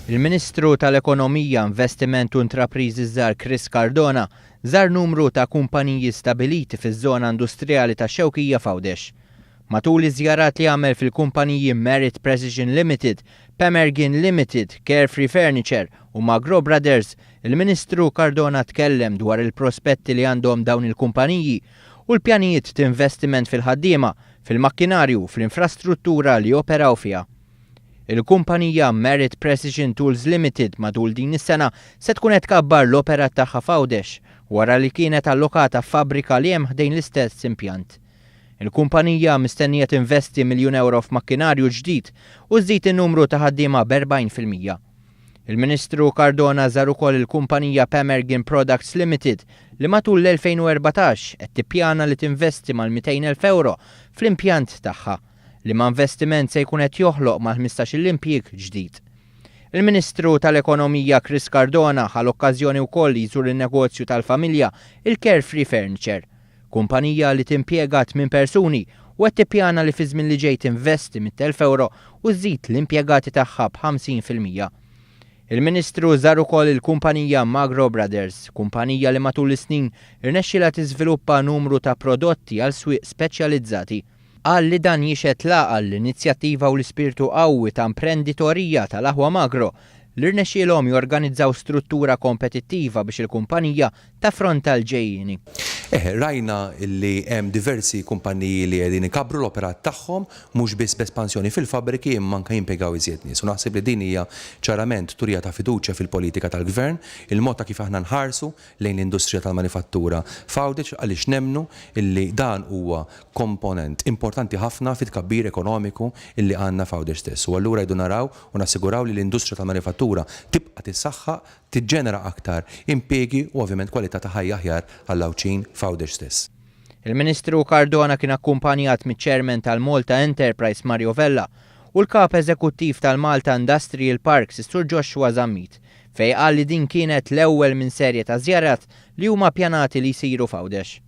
Il-Ministru tal-Ekonomija, Investiment u Intrapriżi Żgħar Chris Cardona żar numru ta' kumpaniji stabiliti fiż-żona industrijali tax-Xewkija f'Għawdex. Matul iż-żjarat li għamel fil-kumpaniji Merit Precision Limited, Pemergin Limited, Carefree Furniture u Magro Brothers, il-Ministru Cardona tkellem dwar il-prospetti li għandhom dawn il-kumpaniji u l-pjanijiet t'investiment fil-ħaddiema, fil-makkinarju u fl-infrastruttura li joperaw fiha. Il-kumpanija Merit Precision Tools Limited matul din is-sena se tkun qed tkabbar l-operat tagħha f'Għawdex wara li kienet allokata f'fabbrika li hemm ħdejn l-istess impjant. Il-kumpanija mistennija tinvesti 1 miljun euro f'makkinarju ġdid u żżid in-numru ta' ħaddiema b'40%. Il-Ministru Cardona żar ukoll il-kumpanija Pemergin Products Limited li matul l-2014 qed tippjana li tinvesti mal-200,000 euro fl-impjant tagħha, liema investiment se jkun qed joħloq mal-15-il impjieg ġdid. Il-Ministru tal-Ekonomija Chris Cardona ħa l-okkażjoni wkoll li jżur in-negozju tal-familja, il-Carefree Furniture, kumpanija li timpjega 8 persuni u qed tippjana li fi żmien li ġej tinvesti 100,000 euro u żżid l-impjegati tagħha b'50%. Il-Ministru żar ukoll il-kumpanija Magro Brothers, kumpanija li matul is-snin irnexxielha tiżviluppa numru ta' prodotti għal swieq speċjalizzati. Qal li dan jixhed l-għaqal, l-inizjattiva u l-ispirtu qawwi ta' imprenditorija tal-aħwa Magro li rnexxielhom jorganizzaw struttura kompetittiva biex il-kumpanija taffronta l-ġejjieni. Eh, rajna li hemm diversi kumpaniji li qegħdin ikabbru l-operat tagħhom mhux biss b'espansjoni fil-fabbriki imma anke jimpjegaw iżjed nies. U naħseb li din hija ċarament turija ta' fiduċja fil-politika tal-Gvern, il-mod ta' kif aħna nħarsu lejn l-industrija tal-manifattura f'Għawdex għaliex nemmnu illi dan huwa komponent importanti ħafna fit-tkabbir ekonomiku illi għandna f'Għawdex stess. U allura rridu naraw u nassiguraw li l-industrija tal-manifattura tibqa' tissaħħaq, tiġġenera aktar impiegi u ovvjament kwalità ta' ħajja aħjar għall-Għawdxin f'Għawdex stess. Il-Ministru Cardona kien akkumpanjat miċ-Chairman tal-Malta Enterprise Mario Vella u l-Kap Eżekuttiv tal-Malta Industrial Parks is-Sur Joshua Zammit, fejn qal li din kienet l-ewwel minn serje ta' żjarat li huma pjanati li jsiru f'Għawdex.